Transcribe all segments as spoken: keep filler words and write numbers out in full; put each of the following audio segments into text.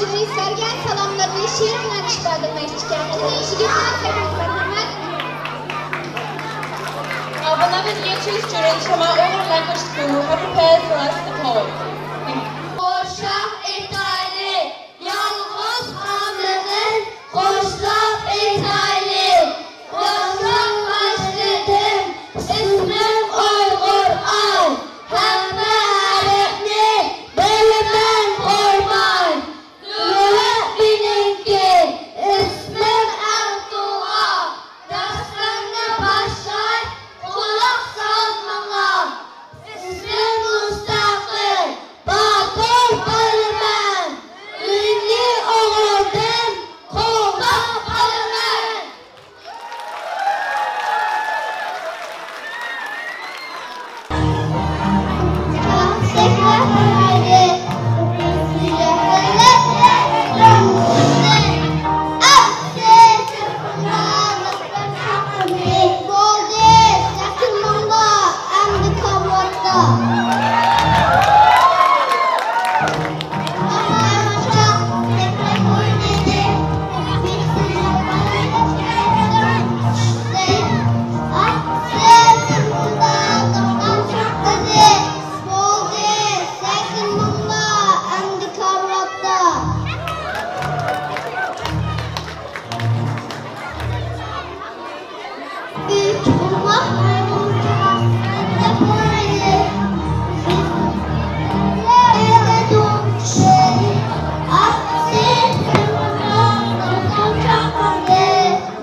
جۈرى سەرگەن سالاملىرىنى شېئىر بىلەن ئىپادىلىمەكچىكەن. قېنى، يىگىتلەر، سەھنىگە مەرھەمەت. Our beloved youth students from our Uyghur language school have prepared for us the poem. قوشاق ئېيتايلى، يالغۇز قالمىغىن، قوشلاپ ئېيتايلى. قوشاق باشلىدىم، ئىسمىم ئۇيغۇر ئاي. ھەممە ھەرپنى بىلىمەن قويماي. نۆۋەت مېنىڭكى، ئىسمىم ئەبدۇللا. داستاننى باشلاي، قۇلاق سال ماڭا. ئىسمىم مۇستەقىل، باتۇر بالىمەن. ئۆينى ئوغۇلدىن قوغداپ قالىمەن.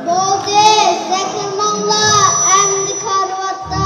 بولدى، سەكرىمەڭلار، ئەمدى كارىۋاتتا.